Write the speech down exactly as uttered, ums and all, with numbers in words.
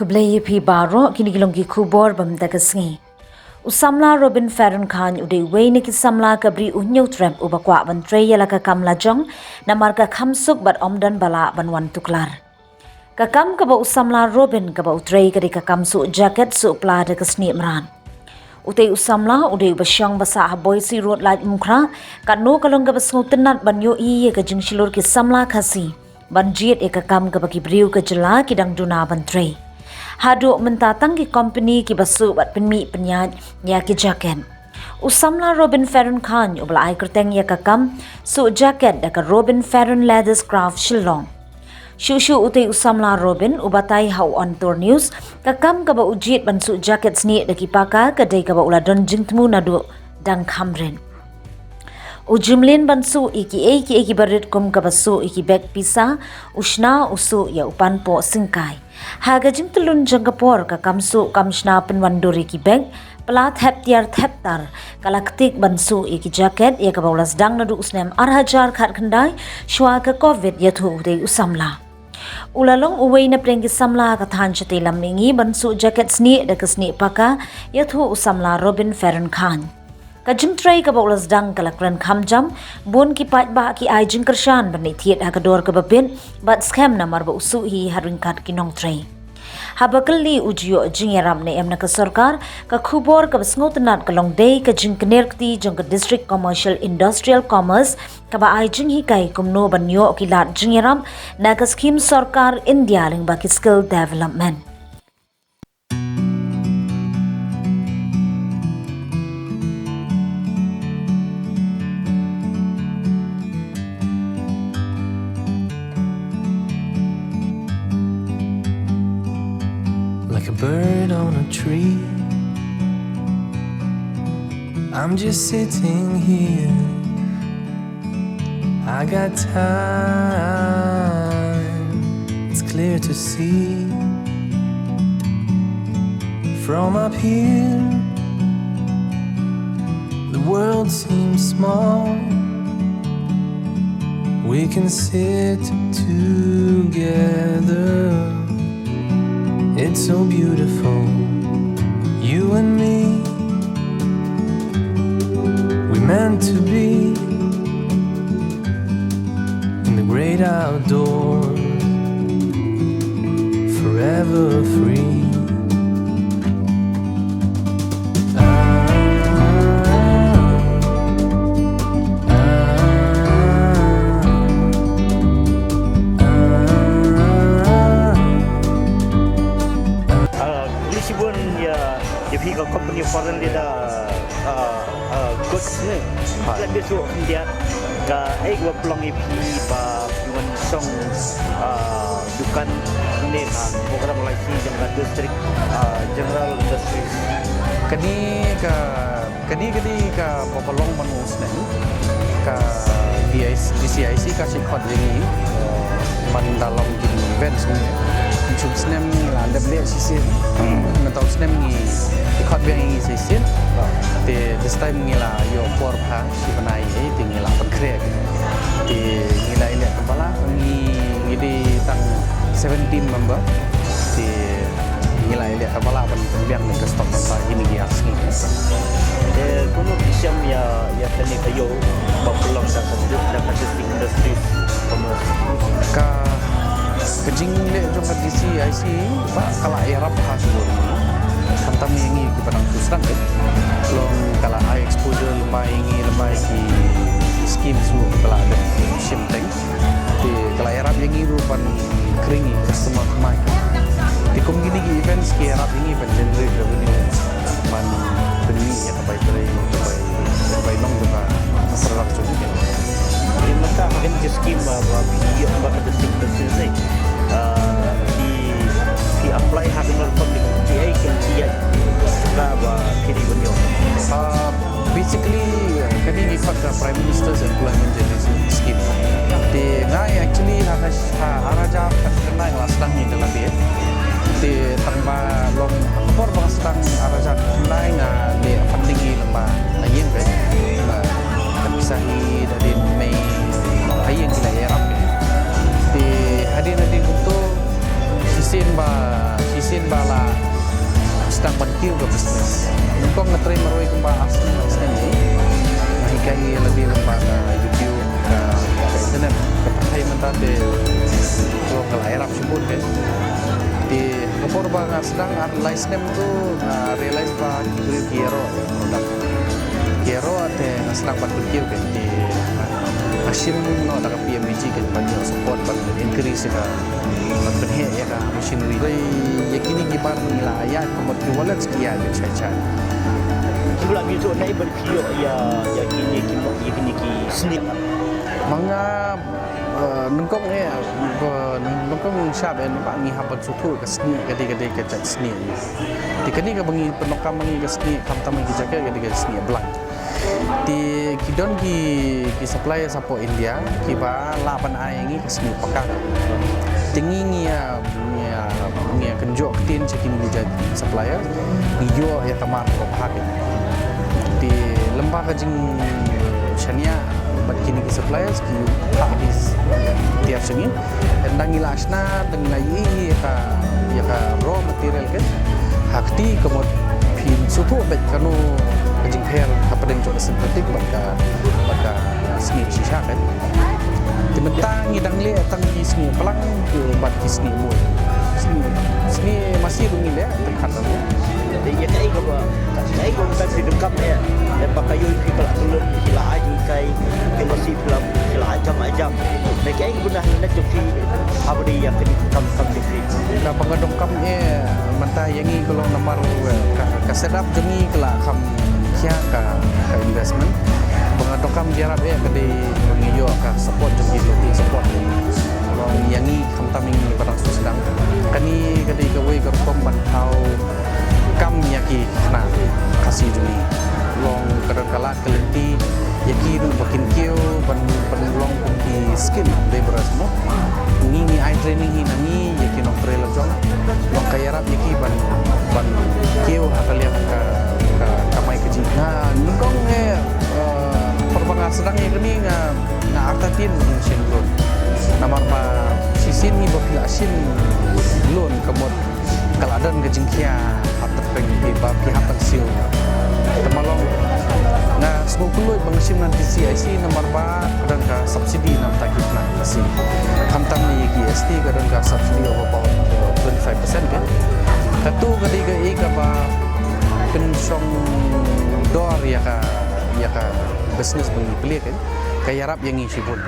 Khublei ïa phi baroh, kine ki long ki khubor ba mynta ka sngi. U samla Robin Ferron Chyne u dei uwei na ki samla ka Bri u Hynñiewtrep uba kwah ban trei ïa la ka kam la jong, namar ka kham suk bad ym don ba lah ban wan tuklar. Ka kam kaba u samla Robin kaba u trei ka dei ka kam suh jacket suh pla da ka snieh mrad. Utei u samla u dei uba shong ba sah ha Boise Road, Laitumkhrah, katno ka long kaba sngewtynnat ban ïohi ïa ka jingshlur ki samla Khasi ban jied ïa ka kam kaba ki briew ka jylla ki dang duna ban trei. Haduh mynta tang ki kompeni kiba suh bad pynmih pynïaid ïa ki jacket. U samla Robin Ferron Chyne uba la ai kyrteng ïa ka kam suh jacket da ka Robin Ferron Leathers Craft Shillong. Shuh shuh utei u samla Robin u batai ha u On Tour News, ka kam kaba u jied ban suh jacket snieh da ki paka ka dei kaba u la don jingthmu naduh dang kham rit. U ju mlien ban suh ïa kiei kiei kiba rit kum kaba suh ïa ki bag pisa, u shna, u suh ïa u panpoh syngkai. Ha ka jingtyllun jong ka por, ka kam suh kam shna pynwandur ïa ki bag, pla thep tiar thep tar, ka la ktik ban suh ïa ki jacket ïa kaba u la sdang naduh u snem ar hajar khatkhyndai shuwa ka Covid, ïathuh utei u samla. U la long uwei na pdeng ki samla ka thaiñ shatei lam mihngi ban suh jacket snieh da ka snieh paka, ïathuh u samla Robin Ferron Chyne. Ka jingtrei kaba u la sdang ka la kren kham jam, bun ki paidbah ki ai jingkyrshan ban leit thied ha ka dor kaba bit bad skhem namar ba u suh hi ha ryngkat ki nongtrei. Haba kylli u ju ïoh jingïarap ne em na ka sorkar, ka khubor kaba sngewtynnat ka long dei ka jingkner kti jong ka District Commercial Industrial Commerce kaba ai jinghikai kumno ban ïoh ki lad jingïarap na ka skhim sorkar India lyngba ki skill development. Like a bird on a tree, I'm just sitting here. I got time, it's clear to see. From up here, the world seems small. We can sit together. It's so beautiful, you and me. We meant to be in the great outdoors, forever free. Ah, khublei shibun ïa, ïa phi ka company foreign leader, ah, ah, good ne. Hai. Lada shu khyndiat, kaei kaba pynlong ïa phi ba phi wan shong, ah, dukan ne ha program L I C jong ka district, ah, General Industries. Kane ka Kane ka dei kaba long ban u snem. Ka D I C, D C I C ka shu khot ïa ngi ban da long ki events ne. Shu snem la dep leh shisien. Hmm. Mynta u snem ngi khot biang ïa ngi shisien. Te this time ngi la ïoh por bha shi bnai, eh, te ngi la pynkhreh. Te ngi la ïaleh kaba lah, ngi, ngi dei tang seventeen member. Te ngi la ïaleh kaba lah ban pynbiang ne ka stock ban sa kine ki ar sngi. Te kumno phi shem ïa, ïa kane ka ïew ba pynlong da ka, da ka District Industries Commerce? Ka, ka jingleh jong ka D C I C ba ka la ïarap ha shuh. Khamtam ïa ngi kiba dang shu sdang, eh. Long ka la ai exposure lyngba ïa ngi, lyngba ïa ki schemes ruh ba ka la dep shim teng. Te ka la ïarap ïa ngi ruh ban khring ïa customer thymmai. Te kum kine ki events ki ïarap ïa ngi ban generate revenue, ban pynmih ïa ka bai trei, ka bai, ka bai long jong ka product jong ngi. Te mynta ha kane ka scheme ba, ba phi ïoh ba ka District Industries, eh, phi, phi apply ha kane ka rukom, kiei kiei ki ïa ka ba phi dei ban ïoh? Ah, Basically, kane ngi khot ka Prime Minister's Employment Generation Scheme. Te nga actually ha ka, ha ar hajar khatkhyndai nga la sdang ïa ka lade. Te tang ba long ha ka por ba nga sdang ar hajar khatkhyndai nga leh funding ïa lyngba ha ïing, bad nga, ka pisa hi hadien mei ha ïing ki la ïarap. Te hadien hadien kumto shisien ba, shisien ba Sdang ar lai snem tu nga realize ba ki briew ki ïaroh ïa ka product. Ki ïaroh te nga sdang ban pynkiew kein te nga shim noh da ka P M V G kein ban ïoh support ban increase ïa ka, ban pynheh ïa ka machinery. Hynrei ïa kine ki bar ngi la ïaid ka mut ki wallet ki ïaid shai shai. Ki la mih tu na iban ki ïoh ïa, ïa kine ki mo, ïa kine ki snieh. Ma nga, eh, nyngkong eh, eh, nyngkong shap eh, ba ngi hap ban sngewthuh ka snieh ka dei, ka dei ka jait snieh. Te kane kaba ngi pyndonkam ma ngi ka snieh, khamtam ma ngi ka jaka ka dei ka snieh blank. Te ki don ki, ki supplier hapoh India kiba lah ban ai ngi ka snieh paka. Te ngi ngi ïa, ngi ïa, ngi ïa kynjoh ktien sha kine ki jait supplier, ngi ïoh ïa ka mar kaba bha kein. Te lem bad ka jingshaniah bad kine ki suppliers ki phah ki tiar sha ngi. Ynda ngi la shna, ynda ngi la ïohi ïa ka, ïa ka raw material kein, ha kti ka mut phin sngewthuh beit kano ka jingpher hapdeng jong ka synthetic bad ka, bad ka snieh shisha kein. Te mynta ngi dang leh tang ki snieh blank bad ki snieh mut. Snieh, snieh masi ruh ngi leh tang khat. Te ïa kaei kaba, kaei kaba phi donkam eh, eh, ba ka ïoh phi ka la kyllut, phi la ai jinghikai, phi masi phi la, phi la ai jam ai jam. Te kaei kaba na, na jong phi, haba dei ïa kane ka kam, kam jong phi. Kaba nga donkam eh, mynta ïa ngi ka long namar, eh, ka, ka setup jong ngi ka la kham khia ka, ka investment. Ba nga donkam ïarap eh ka dei ba ngi ïoh ka support jong ki local support. Long ïa ngi khamtam ïa ngi ba dang shu sdang. Kane ka dei kawei ka rukom ban thaw kam ïa ki khynnah Khasi jong ngi. Long ka don ka lad ka lynti ïa ki ruh ba kin kiew ban, ban long kum ki skilled labourers mo. Ngi ngi ai training hi na ngi ïa ki nongtrei la jong. Long ka ïarap ïa ki ban, ban kiew ha ka liang ka, ka kamai kajih. Nga nyngkong eh, eh, por ba nga sdang ïa kane nga, nga artatien ban shim loan. Namar ba shisien hi ba phi la shim loan ka mut ka la don ka jingkhia ha tyrpeng phi ba phi hap ban siew. Te ma long nga sngewkylluid ba nga shim na D C I C namar ba ka don ka subsidy na bynta ki khynnah Khasi. Khamtam ïa ki S T ka don ka subsidy of about, uh, twenty-five percent kein. Katu ka dei kaei kaba pynshong dor ïa ka, ïa ka business ba ngi plie kein. Ka ïarap ïa ngi shibun.